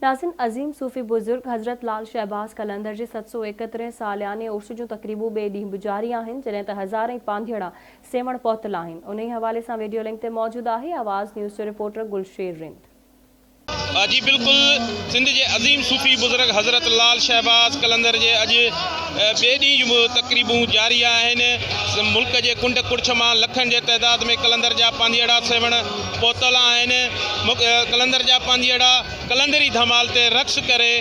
ناظرين عظيم صوفي بزرگ حضرت لال شهباز قلندر جي 731 سالياني عرس جون تقريبون ٻئي ڏينهن به جاري آهن جڏهن ته هزارين پانڌيئڙا سيوهڻ پهتل آهن انهي حوالي سان ويڊيو لنڪ تي موجود آهي آواز نيوز جو رپورٽر گلشير رند. جي بلڪل سنڌ جي عظيم صوفي بزرگ حضرت لال شهباز قلندر جي اڄ ٻئي ڏينهن جون به تقريبون جاري آهن ملڪ جي ڪنڊ ڪڙڇ مان لکن جي تعداد ۾ قلندر جا پانڌيئڙا سيوهڻ پهتل آهن قلندر جا پانڌيئڙا قلندري ڌمال تي رقص ڪري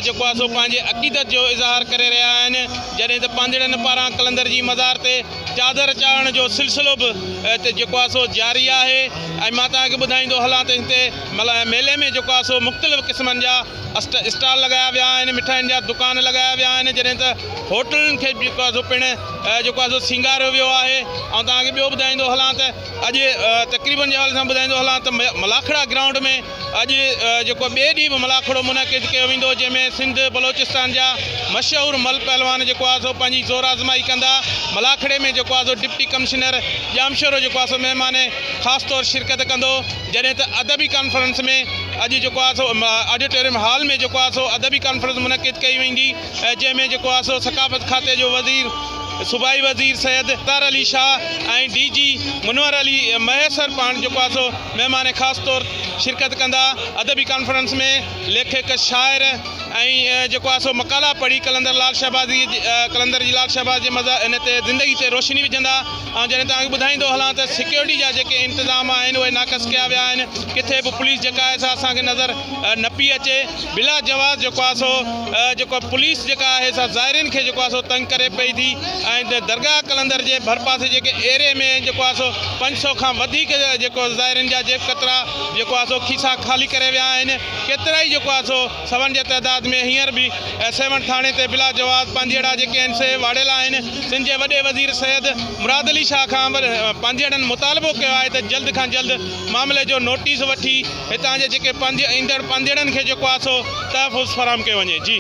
جيڪو آهي سو پنهنجي عقيدت جو اظهار ڪري رهيا آهن جڏهن ته پانڌيئڙن پاران قلندر جي مزار تي چادر چاڙهڻ جو سلسلو به هتي جيڪو آهي سو جاري آهي ۽ مان توهان کي ٻڌائيندو هلان ته هتي ميلي ۾ جيڪو آهي سو مختلف قسمن جا اسٽال لڳايا ويا آهن مٺاين جا دڪان لڳايا ويا آهن جڏهن ته هوٽلن کي جيڪو آهي سو پڻ جيڪو آهي سو سينگاريو ويو آهي ۽ توهان کي ٻيو ٻڌائيندو هلان ته اڄ تقريبن جي حوالي سان ٻڌائيندو هلان ته ملاکڙا گرائونڊ ۾ اڄ جيڪو ٻئي ڏينهن به ملاکڙو منعقد ڪيو ويندو جنهن ۾ سنڌ بلوچستان جا مشهور مل پهلوان جيڪو آهي سو پنهنجي زور آزمائي ڪندا ملاکڙي ۾ جيڪو آهي سو ڊپٽي ڪمشنر ڄامشورو جيڪو آهي سو مهمان خاص طور شرڪت ڪندو جڏهن ته ادبي ڪانفرنس ۾ اڄ جيڪو آهي سو آڊيٽوريم هال ۾ جيڪو آهي سو ادبي ڪانفرنس منعقد ڪئي ويندي جنهن ۾ جيڪو آهي سو ثقافت کاتي جو وزير صوبائي وزير سيد اختر علي شاهه ۽ ڊي جي منور علي مهيسر پاڻ جيڪو آهي سو مهمان خاص طور شرڪت ڪندا. ادبي ڪانفرنس ۾ ليکڪ، شاعر ۽ جيڪو آهي سو مقالا پڙهي قلندر لال شهبازي قلندر جي لال شهباز جي مزا ان تي زندگي تي روشني وجهندا ۽ جڏهن توهان کي ٻڌائيندو هلان ته سيڪيورٽي جا جيڪي انتظام آهن اهي ناقص ڪيا ويا آهن ڪٿي به پوليس جيڪا آهي سا اسان کي نظر نه پئي اچي. بلا جواز جيڪو آهي سو جيڪو پوليس جيڪا آهي سا زائرين کي جيڪو آهي سو تنگ ڪري پئي ٿي ۽ درگاهه قلندر جي ڀرپاسي جيڪي ايري ۾ جيڪو آهي سو 500 کان وڌيڪ جيڪو زائرين جا جيب ڪترا جيڪو آهي سو کيسا خالي ڪري ويا آهن ڪيترائي جيڪو آهي سو سون جي تعداد ۾ هينئر به سيوهڻ ٿاڻي تي بلا جواز پانڌيئڙا جيڪي آهن سي واڙيل آهن سنڌ جي وڏي وزير سيد مراد علي شاهه کان پانڌيئڙن مطالبو ڪيو آهي ته جلد کان جلد معاملي جو نوٽيس وٺي هتان جي جيڪي پنڌ ايندڙ پنڌيئڙن کي جيڪو آهي سو تحفظ فراهم ڪيو وڃي جي.